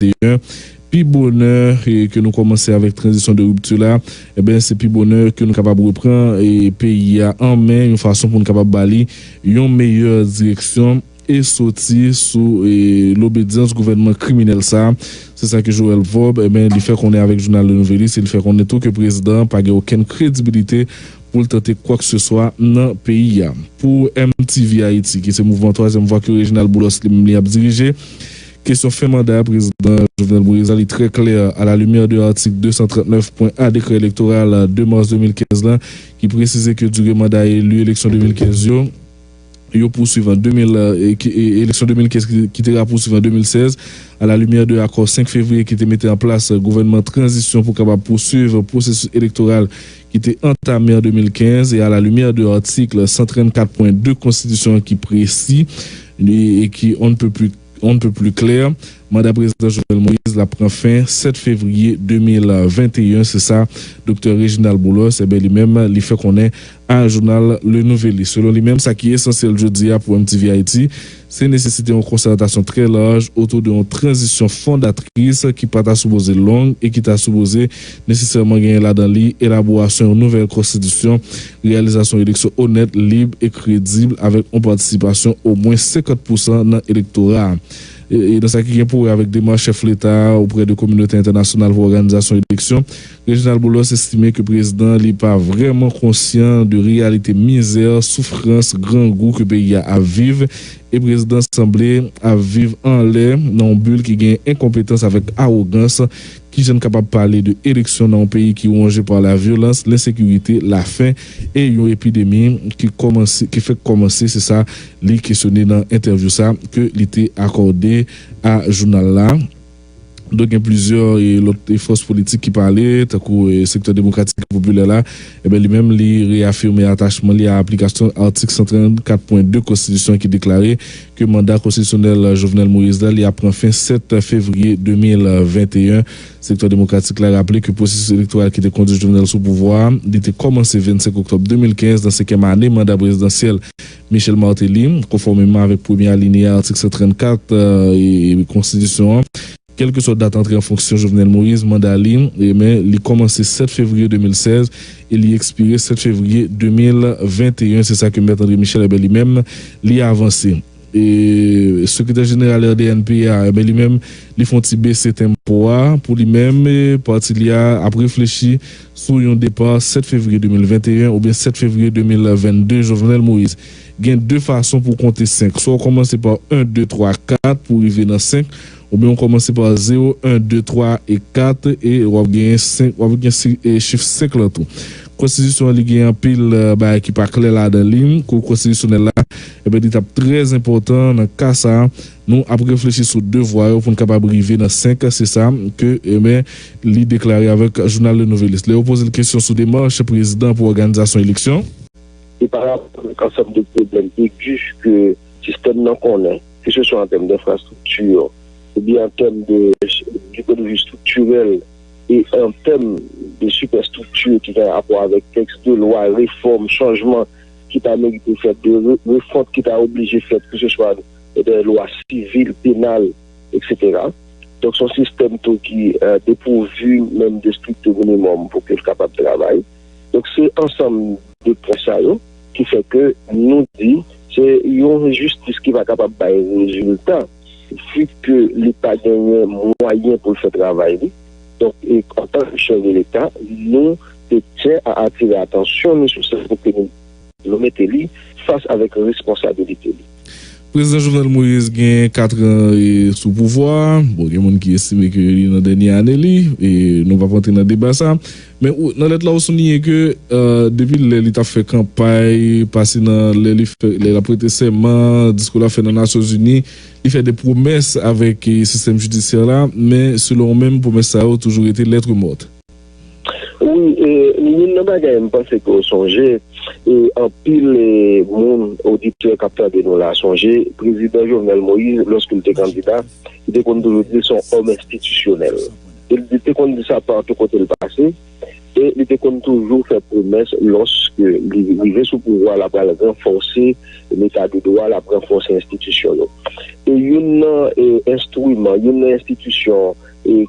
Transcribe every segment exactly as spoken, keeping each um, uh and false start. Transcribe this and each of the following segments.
venteyen. Pi bonè e ke nou kòmanse avèk tranzisyon de ripti la, ebyen, se pi bonè ke nou kapab repran e peyi a an men yon fason pou nou kapab ba li yon meyè direksyon e soti sou e lobedyans gouvènman kriminèl sa a. Se sa ke Joël Vorbe, ebyen, li fè konnen avèk jounal Le Nouvelliste, e li fè konnen tou ke prezidan an pa gen okenn kredibilite pou l tante kwakeseswa nan peyi a. Pou M T V Haïti, ki se mouvman twazyèm vwa ke Reginald Boulos li menm li ap dirije, kesyon fen manda prezidan Jovenel Moïse la, li trè klè, à la lumière de article deux cent trente-neuf point A décret électoral de mars deux mille quinze la, ki presize ke dire manda eli eleksyon de mil kenz yo, yo pouswiv an de mil, e ki, e, eleksyon de mil kenz ki, ki te rapousuiv an de mil sèz, à la lumière de akò senk fevriye ki te mete an plas gouvènman tranzisyon pou kapab pouswiv pwosesis elektoral ki te antame an de mil kenz, e à la lumière de article cent trente-quatre point deux konstitisyon an ki presi e, e ki on ne peut plus, on ne peut plus klè, manda prezidan Jovenel Moïse la pran fen sèt fevriye de mil venteyen, se sa doktè Reginald Boulos, ebyen, li menm, li fè konnen a jounal Le Nouvelliste. Selon li menm, sa ki esansyèl jodi a pou M T V Haïti, se nesesite yon konsètasyon trè laj otou de yon tranzisyon fondatris ki pa ta sipoze long e ki ta sipoze nesesèman genyen ladan li elaborasyon yon nouvèl konstitisyon, reyalizasyon eleksyon onèt, lib e kredib avèk yon patisipasyon omwen senkant pousan nan elektora a. E, e nan sa ki gen pou wè avèk demach chèf leta a oprè de kominote entènasyonal pou òganizasyon eleksyon, Reginald Boulos estime ke prezidan an li pa vrèman konsyan de reyalite mizè, soufrans, grangou ke peyi a ap viv, e prezidan sanble ap viv anlè nan yon bil ki gen enkonpetans avèk awogans. Kijan n kapab pale de eleksyon nan yon peyi ki wonje pa la vyolans, lensekirite, lafen e yon epidemi ki kòmanse, ki fèk kòmanse? Se sa li kesyone nan entèvyou sa ke li te akòde a jounal la. Donk, gen plizyè e lòt e fòs politik ki pale, tankou e sektè demokratik e popilè la. Ebyen, li menm, li reyafime atachman li a aplikasyon atik san trannkat pwen de konstitisyon an ki deklare ke manda konstitisyonèl Jovenel Moïse la, li ap pran fen sèt fevriye de mil venteyen. Sektè demokratik la raple ke pwosesis elektoral ki te kondui Jovenel sou pouvwa a, li te kòmanse vennsenk oktòb de mil kenz nan senkyèm ane manda prezidansyèl Michel Martelly, konfòmeman avèk premye alineya atik san trannkat, e, e konstitisyon an. Kèlkeswa dat antre an fonksyon Jovenel Moïse, manda li, e, men li kòmanse sèt fevriye de mil sèz e li ekspire sèt fevriye de mil venteyen. Se sa ke Mèt André Michel, ebyen, li menm, li avanse. E sekretè jeneral R D N P a, ebyen, li menm, li fè yon ti bese tenpo a. Pou li menm, e, pati li a ap reflechi sou yon depa sèt fevriye de mil venteyen oubyen sèt fevriye de mil vennde Jovenel Moïse. Gen de fason pou w konte senk. Swa w kòmanse pa en, de, twa, kat pou w rive nan senk, oubyen w kòmanse pa zewo, en, de, twa e kat, e w ap genyen senk, w ap gen si- e chif senk lan tou. Konstitisyon an, li gen anpil, e, bagay ki pa klè ladan li. Kou konstitisyonèl la, ebyen, li t ap trè enpòtan nan ka sa a. Nou ap reflechi sou de vwa yo pou n kapab rive nan senk, se sa ke, ebyen, li deklare avèk jounal Le Nouvelliste. Lè yo poze l kesyon sou demach prezidan pou òganizasyon eleksyon, e pa rapò avèk ansanm de pwoblèm egi ke sistèm nan konnen, keseswa an tèm de enfrastrikti, oubyen an tèm de, de pwen de vi estriktirèl e an tèm de sipèstrikti ki gen rapò avèk tèks de lwa, refòm, chanjman ki ta merite fèt, de re- refont ki ta oblije fèt, keseswa de lwa sivil, penal, etsetera. Donk, se yon sistèm tou ki, e, depouvi menm de strikte minimòm pou ke l kapab travay. Donk, se ansanm de pwen sa yo ki fè ke nou di se yon jistis ki pa kapab bay rezilta, vi ke li pa genyen mwayen pou l fè travay li. Donk, e, antanke chèf de Leta, nou te tyen a atire atansyon nou sou sa pou ke nou, nou mete li fas avèk responsabilite li. Prezidan Jovenel Moïse gen katran e, sou pouvwa a. Bon, gen moun ki estime ke li nan dènye ane li, e nou p ap antre nan deba sa. Men ou, nan lèt la, ou souliyen ke, e, depi lè li t ap fè kanpay, pase nan lè li fè, lè l ap prete sèman, diskou l ap fè nan Nasyonzini, li fè de pwomès avèk, e, sistèm jidisyè la, men selon ou menm, pwomès sa yo toujou rete lettre morte. Wi, e, youn nan bagay m panse ke w sonje, e, anpil, e, moun, oditè k ap tande nou la, sonje, prezidan Jovenel Moïse, lòske l te kandida, li te konn toujou di se yon òm enstitisyonèl. E li te konn di sa patou kote l pase. E li te konn toujou fè pwomès, lòske li rive sou pouvwa, l ap pral ranfòse leta de dwa, l ap ranfòse enstitisyon yo. E youn nan e, enstriman, youn nan enstitisyon e,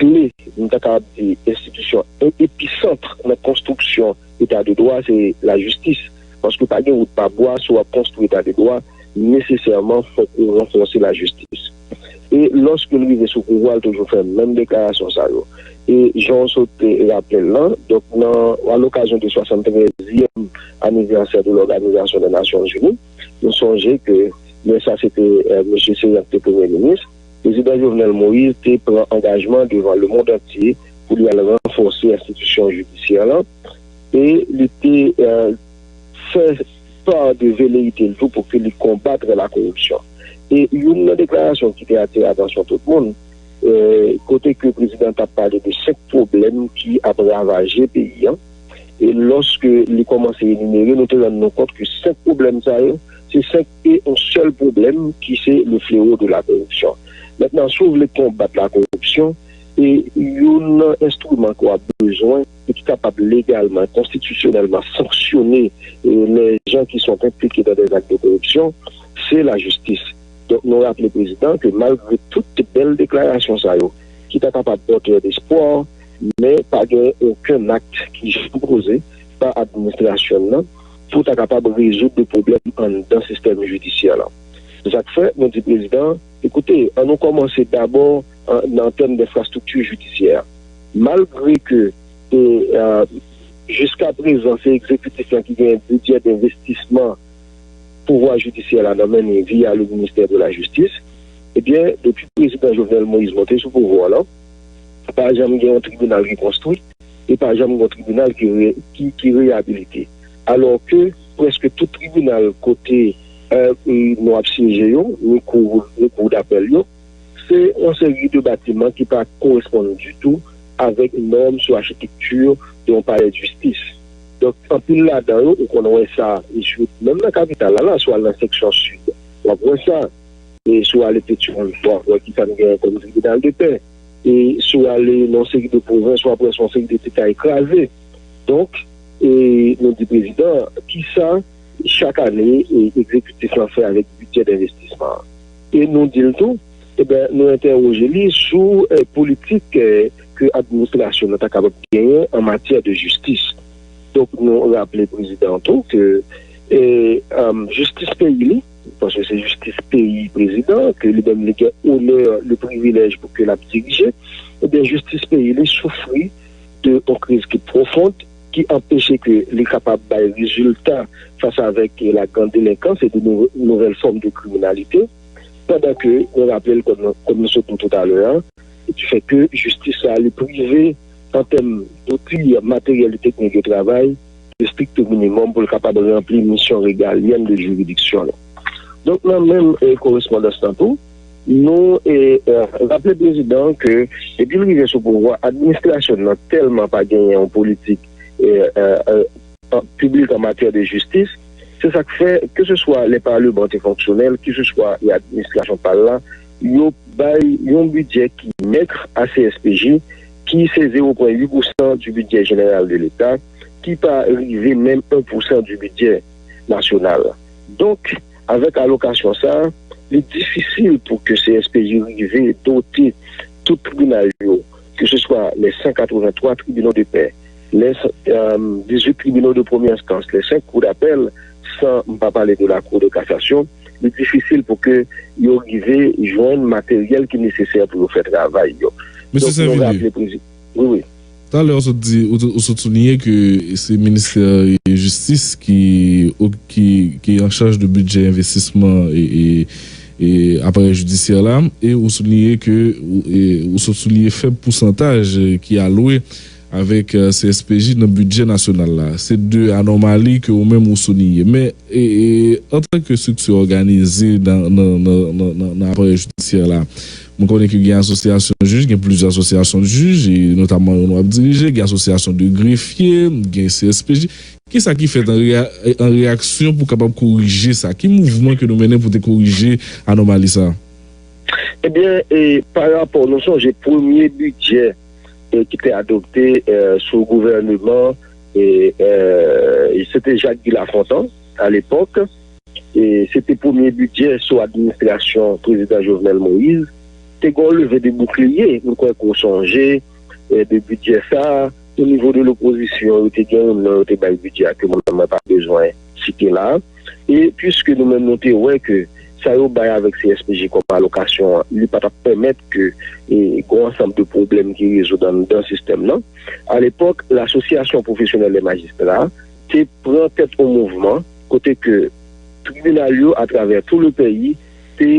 kle, m ta kapab di enstitisyon e, episant nan konstriksyon eta de dwa, se lajistis. Paske pa gen wout pa bwa, si w ap konstwi eta de dwa, nesesèman fòk ou ranfòse lajistis. E lòske l rive sou pouvwa, l toujou fè menm deklarasyon sa yo. E jan w sot raple l lan, donk nan, alokazyon de swasanntrèzyèm anivèsè de lòganizasyon de Nasyonzini, nou sonje ke lè sa se te eh, mesye Céant te premye minis, prezidan Jovenel Moïse te pran angajman devan lemonn antye pou li al ranfòse enstitisyon jidisyè lan e li te eh, fè pa de veleyite l tou pou ke li konbat la koripsyon. E youn nan deklarasyon ki te atire atansyon tout moun, eh, kote ke prezidan t ap pale de senk pwoblèm ki ap ravaje peyi an, e lòske li kòmanse enimere, nou te rann nou kont ke senk pwoblèm sa yo, se senk e yon sèl pwoblèm ki se le fléau de la corruption. Mentnan, si w vle konbat la koripsyon, e youn nan enstriman ke w ap bezwen e ki kapab legalman, konstitisyonèlman sanksyone eh, les gens qui sont impliqués dans des actes de corruption, se lajistis. Donk, nou raple prezidan ke malgre tout bèl deklarasyon sa yo, ki ta kapab pòtè despwa, men pa gen okenn akt ki janm poze pa administrasyon nan pou ta kapab rezoud de pwoblèm anndan sistèm jidisyè lan. Se sa k fè nou di prezidan, ekoute, an nou kòmanse dabò an, nan tèm denfrastrikti jidisyè. Malgre ke e, e, jiska prezan se egzekitif lan ki gen bidjè denvestisman pouvwa jidisyè la nan men li via le ministère de la justice, ebyen, depi prezidan Jovenel Moïse monte sou pouvwa lan, pa janm gen yon tribinal ki konstwi e pa janm gen yon tribinal ki, re, ki, ki reyabilite. Alò ke prèske tout tribinal kote e, e, nou ap syeje yo, ni kou, ni kou dapèl yo, se yon seri de batiman ki pa koresponn ditou avèk nòm sou achitekti de yon palè de jistis. Donk, anpil ladan yo, ou konn wè sa, e sou, menm nan kapital la, la, si w al nan seksyon sid, w ap wè sa. E si w ale Petyonvil, w ap wè ki sa n genyen kòm tribinal de pè. E si w ale nan yon seri de pwovens, w ap wè se yon seri de ti kay kraze. Donk, e nou di prezidan, kisa chak ane e, egzekitif lan fè avèk bidjè denvestisman an? E nou di l tou, ebyen, nou entèwoje li sou e, politik e, ke administrasyon nan ta kapab genyen an matyè de jistis. Donk, nou raple prezidan tou ke e, e, jistis peyi li, paske se jistis peyi prezidan, ke li menm li gen onè, le privilèj pou ke l ap dirije, ebyen, jistis peyi li soufri de yon kriz ki pwofon, ki anpeche ke li kapab bay rezilta fas avèk la grande délinquance et de nou, nouvelles formes de criminalité, pandan ke, nou raple l, kòm, kòm nou sot di toutalè a, du fait ke jistis la, li prive an tèm zouti materyèl e teknik de travay, de strict minimum pou l kapab ranpli misyon regalyèn de jiridiksyon l. Donk, nan menm e, korespondans lan tou, nou e, e, raple prezidan ke depi l rive sou pouvwa, administrasyon nan tèlman pa genyen yon politik e, e, e, piblik an matyè de jistis, se sa k fè, keseswa lè Paleman te fonksyonèl, keseswa e administrasyon pa l la, yo bay yon bidjè ki mèg a C S P J, ki se zewo pwen uit pousan du budget général de l'État, ki pa rive menm en pousan du budget national. Donk, avèk alokasyon sa, li difisil pou ke C S P J rive dote tout tribinal yo, keseswa les cent quatre-vingt-trois tribunaux de paix, les euh, dix-huit tribunaux de première instance, les cinq cours d'appel, san m pa pale de la Cour de cassation, li difisil pou ke yo rive jwenn materyèl ki nesesè pou yo fè travay yo. Mesye Donk, nou Saint-Villiers, raple prezi-, wi, wi. Talè ou sot di, ou, ou sot souliye ke se ministè jistis ki, ki, ki an chaj de bidjè envestisman e, e, e aparèy jidisyè la, e ou souliye ke, ou, e ou sot souliye fèb pousantaj ki alwe avèk, e, C S P J nan bidjè nasyonal la. Se de anòmali ke ou menm ou souliye. Men, e, e, antanke estrikti òganize nan, nan, nan, nan, nan, nan aparèy jidisyè la, mwen konnen ke gen asosyasyon jij, gen plizyè asosyasyon jij, e notamman youn w ap dirije, gen asosyasyon de grefye, gen C S P J. Kisa ki fèt an reya-, an reyaksyon pou kapab korije sa? Ki mouvman ke nou mennen pou te korije anòmali sa? Ebyen, e, pa rapò, nou sonje premye bidjè e ki te adopte e, sou gouvèneman e, e, se te Jacques Guy Lafontant alepòk. E se te premye bidjè sou administrasyon prezidan Jovenel Moïse. Te gen yon leve de boukliye, m kwè ke w sonje, e, de bidjè sa a. O nivo de lopozisyon, yo te gen yon non yo te bay bidjè a ke mwen menm mwen pa bezwen site la. E piske nou menm nou te wè ke sa yo bay avèk C S P G kòm alokasyon an, li pa t ap pèmèt ke e, gen yon ansanm de pwoblèm ki rezoud anndan sistèm nan. Alepòk, Lasosyasyon Pwofesyonèl dè Majistra te pran tèt yon mouvman kote ke tribinal yo atravè tou le peyi te